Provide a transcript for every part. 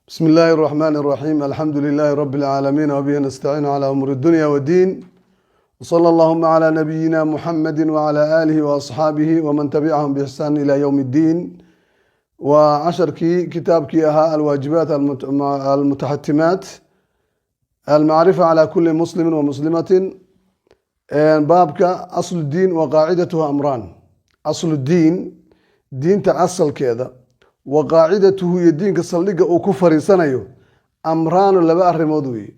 بسم الله الرحمن الرحيم، الحمد لله رب العالمين، وبه نستعين على أمور الدنيا والدين، وصلى اللهم على نبينا محمد وعلى آله وأصحابه ومن تبعهم بإحسان إلى يوم الدين. Waa casharkii kitaabkii ahaa الواجبات المتحتمات المعرفة على كل مسلم ومسلمة، baabka أصل الدين وقاعدته أمران. أصل الدين, diinta asalkeeda, وقاعدته, iyo diinka saldhigga uu ku fariisanayo, أمران, laba arrimood weeye.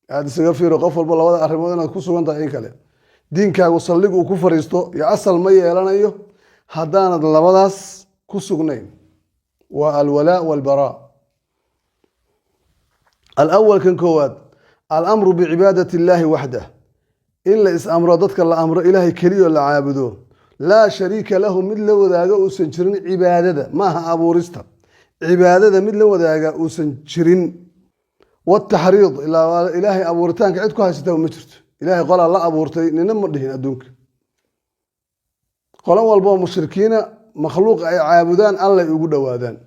Aada isaga fiiro qof walba labada arrimood inaad ku sugan tahay in kale. Diinkaagu saldhig uu ku fariisto iyo asal ma yeelanayo haddaanad labadaas ku sugnayn. Waa الولاء والبراء. الأول, kan koowaad, الأمر بعبادة الله وحده, in la is-amro, dadka la amro ilaahay keliyoo la caabudo, لا شريك له, mid la wadaaga uusan jirin cibaadada. Maaha abuurista, cibaadada mid la wadaaga uusan jirin. والتحريض, ilaa ilaahay abuuritaanka cid ku haysata ma jirto. Ilahay qolaa la abuurtay nina ma dhihin adduunka. Qolo walba oo mushrikiina makhluuq ay caabudaan allay ugu dhowaadaan.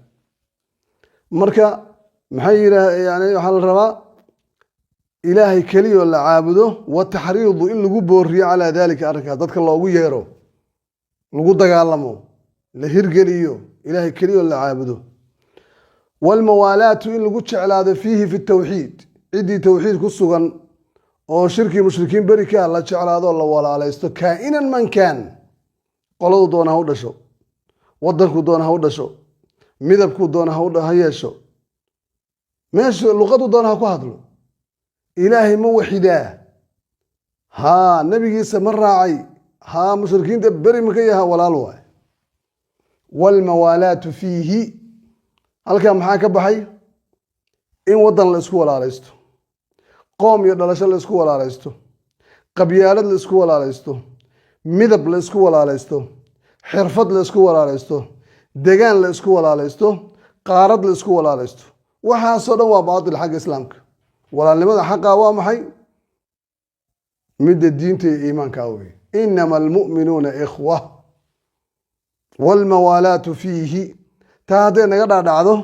Marka maxay yidhaah? Yani waxaa la rabaa ilaahay keliyoo la caabudo. والتحريض, in lagu booriyo, على ذلك, arrinkaas dadka loogu yeero, lagu dagaalamo, la hirgeliyo ilaahay keliyoo la caabudo. والموالاة, in lagu jeclaado, فيه, في التوحيد, ciddii towxiid ku sugan oo shirkii mushrikiin beri ka, la jeclaado, la walaalaysto, كائنا من كان, qoladu doona ha u dhasho, wadankuu doona ha u dhasho, midabkuu doona ha yeesho, meesha luqadu doona ha ku hadlo. Ilaahay ma waxidaa? Haa. Nebigiisa ma raacay? Haa. Mushrikiinta beri ma ka yaha? Walaal waay. والموالاة فيه. Halkaa maxaa ka baxay? In waddan la isku walaalaysto, qoom iyo dhalasho la isku walaalaysto, qabyaalad la isku walaalaysto, midab la isku walaalaysto, xirfad la isku walaalaysto, degaan la isku walaalaysto, qaarad la isku walaalaysto, waxaasoo dhan waa baatil xagga islaamka. Walaalnimada xaqaa waa maxay? Midda diinta iyo iimaankaa wey. إنما المؤمنون إخوة. والموالاة فيه. Taa hadday naga dhaadhacdo,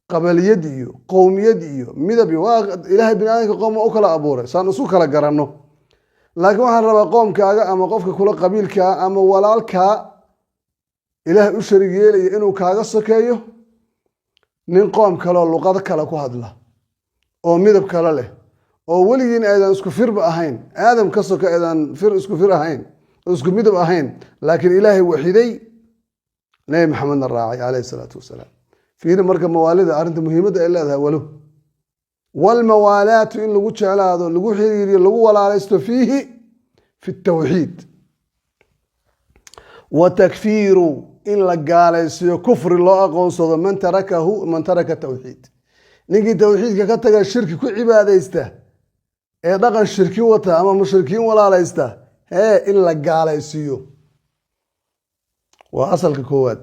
qabaliyad iyo qowmiyad iyo midab iyo waa ilaahay bini aadamka qoom u kala abuuray saan isu kala garanno. Laakiin waxaan rabaa qoomkaaga ama qofka kula qabiilkaa ama walaalkaa ilaahay u sharig yeelaya inuu kaaga sokeeyo nin qoom kaleoo luqado kale ku hadla oo midab kale leh oo weligiin aydan isku firba ahayn, aadam ka soka aydan fir isku fir ahayn oo isku midab ahayn, laakiin ilaahay waxiday, Nebi Maxamedna raacay عليه الصلاة والسلام. Fiiri marka mawaalida arrinta muhiimadda ay leedahay. Walo والموالاة, in lagu jeclaado, lagu xiriiriyo, lagu walaalaysto, فيه, في التوحيد. وتكفير, in la gaalaysiiyo, kufri loo aqoonsado, من تركه, من ترك التوحيد, ninkii towxiidka ka taga, shirki ku cibaadaysta ee dhaqan shirki wata ama mushrikiin walaalaysta, hee, in la gaalaysiiyo waa asalka koowaad.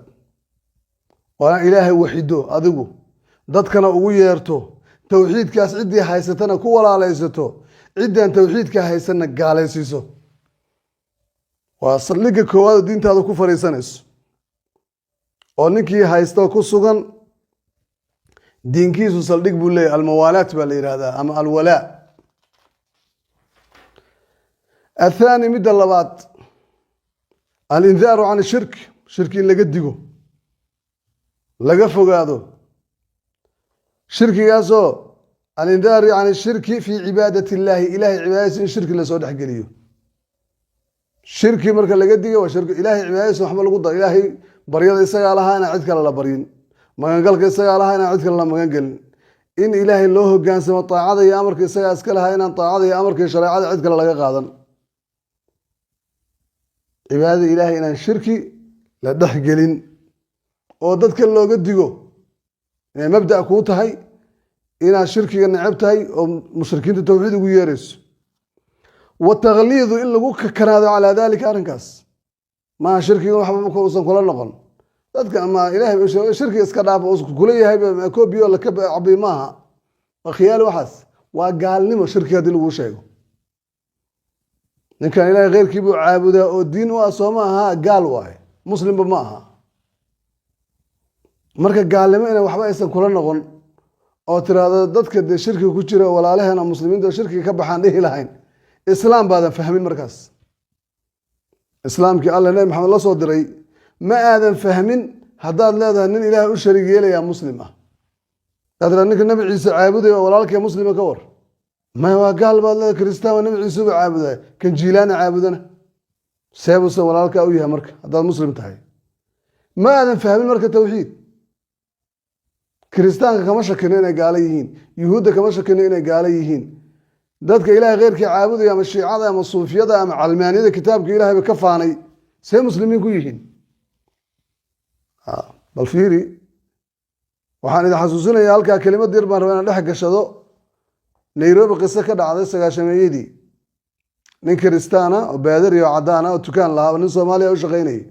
Waa in ilaahay waxido adigu, dadkana ugu yeerto towxiidkaas, ciddii haysatana ku walaalaysato, ciddaan towxiidka haysanna gaalaysiiso. Waa saldhigga koowaad oo diintaada ku fadhiisanayso, oo ninkii haysta ku sugan diinkiisu saldhig buu leeyahy. الموالاة baa la yidhahdaa ama الولاء. الثاني, midda labaad, الإنذار عن الشرك, shirki in laga digo, laga fogaado shirkigaasoo. الإنذار عن الشرك في عبادة الله, ilahay cibaadadiisa in shirki lasoo dhexgeliyo. Shirki marka laga diga waa shirki ilahay cibaadadiisa waxba lagu dar. Ilaahay baryada isagaa lahaa, inaan cid kale la baryin. Magangalka isagaa lahaa, inaan cid kale la magangelin. In ilaahay loo hogaansamo, taacada iyo amarka isagaa iska lahaa, inaan taacada iyo amarka iyo shareecada cid kale laga qaadan. Cibaadada ilaahay inaan shirki la dhexgelin oo dadka looga digo, inay mabda kuu tahay inaad shirkiga necab tahay oo mushrikiinta towxiid ugu yeerayso. والتغليظ, in lagu kakanaado, على ذلك, arrinkaas. Maaha shirkiga waxba uusan kula noqon dadka ama ilahay shirkiga iska dhaaf kula yahay koobiyo laka cabi maaha, waa khiyaali waxaas, waa gaalnimo shirkiga haddii laguu sheego. Ninkan ilahay keyrkii buu caabudaa oo diin u ah, soo ma aha? Gaal waaye, muslimba ma aha. Marka gaalnimo ina waxba aysan kula noqon. Oo tiraahdo dadka dee shirkiga ku jira, walaalaheena muslimiinta shirkiga ka baxaan dhihi lahayn, islaam baadan fahmin. Markaas islaamkii Alle Nabi Maxamed la soo diray ma aadan fahmin. Haddaad leedahay nin Ilaahay u shariig yeelayaa muslim ah, hadaad tiraahdo ninka Nabi Ciise caabudaya oo walaalkee muslima ka war, maya, waa gaal baad leedahay. Kristaan waa Nabi Ciise ba caabudaya, kan Jiilaana caabudana seebuusan walaalkaa u yahay? Marka haddaad muslim tahay ma aadan fahmin. Marka tawxiid, kiristaanka kama shakino inay gaalo yihiin, yuhuudda kama shakino inay gaalo yihiin, dadka Ilahay kheyrkii caabudaya, ama shiicada ama suufiyada ama calmaaniyada, kitaabka Ilahayba ka faanay, see muslimiin ku yihiin? Bal fiiri, waxaan idin xasuusinayaa halkaa kelimad yar baan rabaa inaan dhex gashado. Nairobi qiso ka dhacday 90-meeyadii, nin kiristaana oo baadari oo caddaana oo dukaan lahaa oo nin Soomaaliya u shaqaynayay.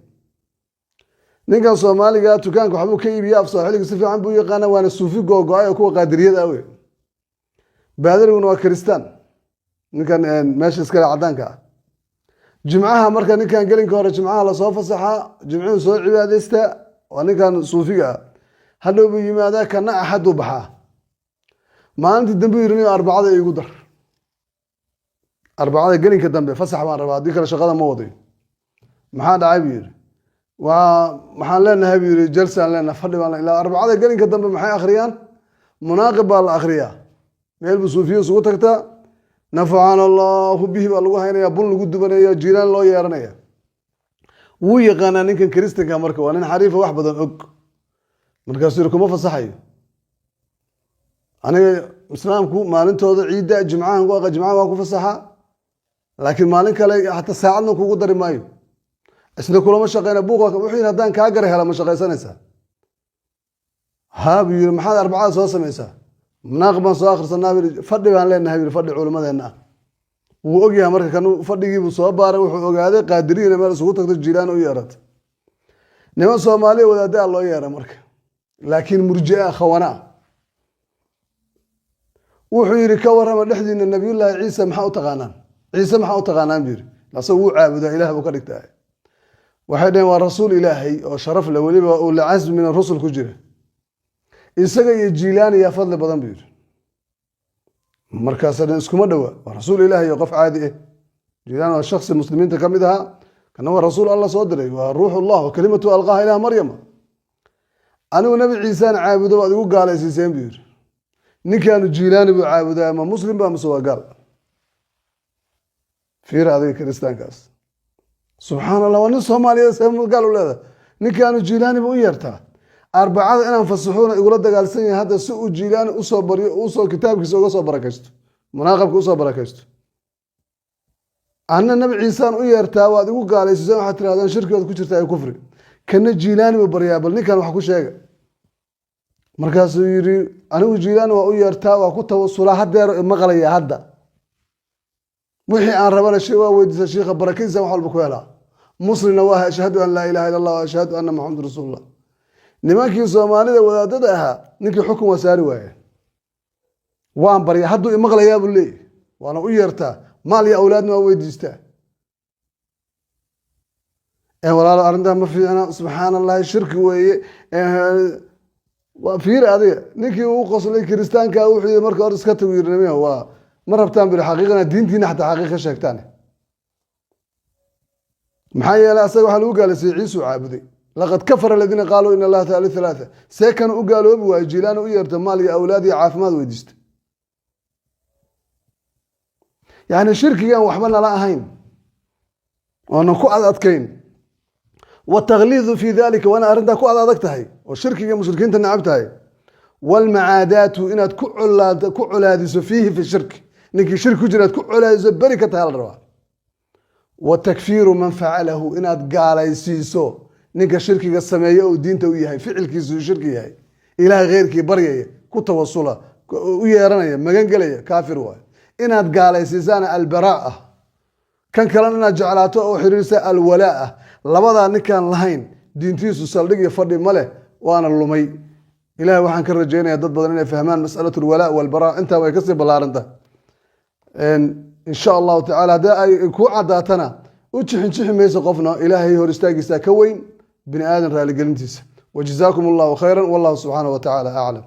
Ninkan Soomaaliga dukaanka waxbuu ka iibiya, af sooxiliga si fiican buu yaqaana, waana suufi googo-ay oo kuwa qaadiriyada ah wey. Baadariguna waa kiristaan, ninkan meesha iskale caddaanka ah. Jimcaha marka ninkan gelinka hore jimcaha lasoo fasaxaa, jimcuhu soo cibaadaystaa, waa ninkan suufiga ah. Hadhow buu yimaadaa, kana axaduu baxaa. Maalintii dambe yiri, "Niyo, Arbacada iigu dar, Arbacada gelinka dambe fasax baan rabaa, haddii kale shaqada ma wadayo." "Maxaa dhacay?" buu yidhi. "Waa maxaan leenahay?" buu yidhi. "Jalsaan leenahay, fadhi baan ilaa Arbacada gelinka dambe." Maxay akhriyaan? Munaaqib baa la akhriyaa, meel buu suufiya isugu tagtaa, nafacana Allahu bihi baa lagu haynaya, bun lagu dubanaya, jiiraan loo yeeranaya. Wuu yaqaanaa ninkan kiristanka, marka waa nin xariifa, wax badan og. Markaasuu yidhi, "Kuma fasaxayo aniga. Islaamku maalintooda ciidda jimcahan ku jimcaha waa ku fasaxaa, laakiin maalin kale hataa saacadna kugu dari maayo, isna kulama shaqeyna buuq." Wuxuu yidhi, "Haddaan kaa gar hela, ma shaqaysanaysaa?" "Haa," buu yidhi. "Maxaad Arbacada soo samaysaa?" "Munaaqib baan soo akhrisanaa," buu yidhi. "Fadhi baan leenahay," buu yidhi, "fadhi culimmadeenna ah." Wuu ogyahay. Marka kan fadhigiibuu soo baaray, wuxuu ogaaday qaadiriina meel isugu tagto, jiilaan u yeeratay, niman Soomaaliya wadaaddaa loo yeeray marka, laakiin murjia khawana ah. Wuxuu yidhi, "Ka warrama dhexdiina, Nabiyullaahi Ciise maxaa u taqaanaan? Ciise maxaa u taqaanaan?" buu yidhi. Asaga wuu caabudaa, Ilaah buu ka dhigtaa. Waxay dhaheen, "Waa rasuul Ilaahay oo sharaf leh, weliba uu lcasmi min arusul ku jira." "Isaga iyo Jiilaani yaa fadli badan?" buu yidhi. Markaasa dhan iskuma dhowa, waa rasuul Ilaahay oo qof caadi ah, Jiilaani waa shaksi muslimiinta ka mid ahaa, kana waa rasuul Alla soo diray, waa ruuxullah wa kalimatu alqaaha ilaa Maryama. "Anigu Nabi Ciisaan caabudo waad igu gaalaysiiseen," buu yidhi. "Ninkaanu Jiilaani buu caabudaa, ma muslim ba mise waa gaal?" Fiira adiga kiristaankaas, subxaan Allah, waa nin Soomaaliyeed, see gaal u leedahay? Ninkaanu Jiilaani ba u yeertaa, Arbacada inaan fasaxuuna igula dagaalsan yahay hadda, si uu Jiilaani usoo baryo, usoo kitaabkiisa uga soo barakaysto, munaaqabka usoo barakaysto. "Anna Nabi Ciisaan u yeertaa, waad igu gaalaysiiseen, waxaad tirahdaan shirkigood ku jirta ay kufri. Kana Jiilaani buu baryaa, bal ninkan wax ku sheega." Markaasuu yidhi, "Anigu Jiilaani waa u yeertaa, waa ku tawasulaa, hadeero maqlaya hadda, wixii aan rabana shay waa weydiisa shiikha, barakadiisa wax walba ku helaa, muslimna waa, ashhadu an laa ilaha illa Allah wa ashhadu anna Maxamadu rasuulullah." Nimankii Soomaalida wadaadada ahaa ninkii xukun waa saari waaye. "Waan barya, hadduu imaqlayaa," buu leeyahy, "waana u yeertaa, maal iyo awlaadna waa weydiistaa." Walaalo, arrintaa ma fiicna, subxaan Allahi, shirki weeye. Waa fiiri adiga, ninkii uu qoslay kiristaanka, wuxuu yidhi, "Marka hore iska tagu," yidhi, "nimiya, waa ma rabtaan biri xaqiiqana diintiina xataa xaqiiq ka sheegtaan. Maxaa yeelay asaga waxaa lagu gaalaysiiyey Ciisuu caabuday. Laqad kafara aladiina qaaluu ina Allaha thaalithu thalaatha. See kan u gaaloobi waayo? Jiilaana u yeerta, maal iyo awlaad iyo caafimaad weydiista. Yacni shirkigan waxba nala ahayn oonan ku ad adkayn. Watakhliidu fi dalika, waana arrintaa ku ad adag tahay oo shirkiga mushrikiinta nacab tahay. Waalmacaadaatu, inaad ku colaadiso, fiihi fi shirki, ninkii shirki ku jira inaad ku colaadiso, beri ka tahay la rabaa. Wa takfiiru man facalahu, inaad gaalaysiiso ninka shirkiga sameeya uu diinta u yahay, ficilkiisu uu shirki yahay, Ilahay kheyrkii baryaya, ku tawasula, u yeeranaya, magan gelaya, kaafir waayo, inaad gaalaysiisaana albaraa ah. Kan kalena inaad jeclaato oo xiriirsa alwalaa ah. Labadaa ninkaan lahayn diintiisu saldhig iyo fadhi ma leh, waana lumay. Ilahay waxaan ka rajaynaya dad badan inay fahmaan masalatu alwalaa walbaraa. Intaa way kasii ballaarantahay, insha Allahu tacala. Haddii ay kuu caddaatana, u jixin jixi mayso qofna. Ilaahay hor istaagiisa ka weyn bini aadan raaligelintiisa. Wajazaakum Allahu khayra, wallahu subxaanahu wa tacaala aclam.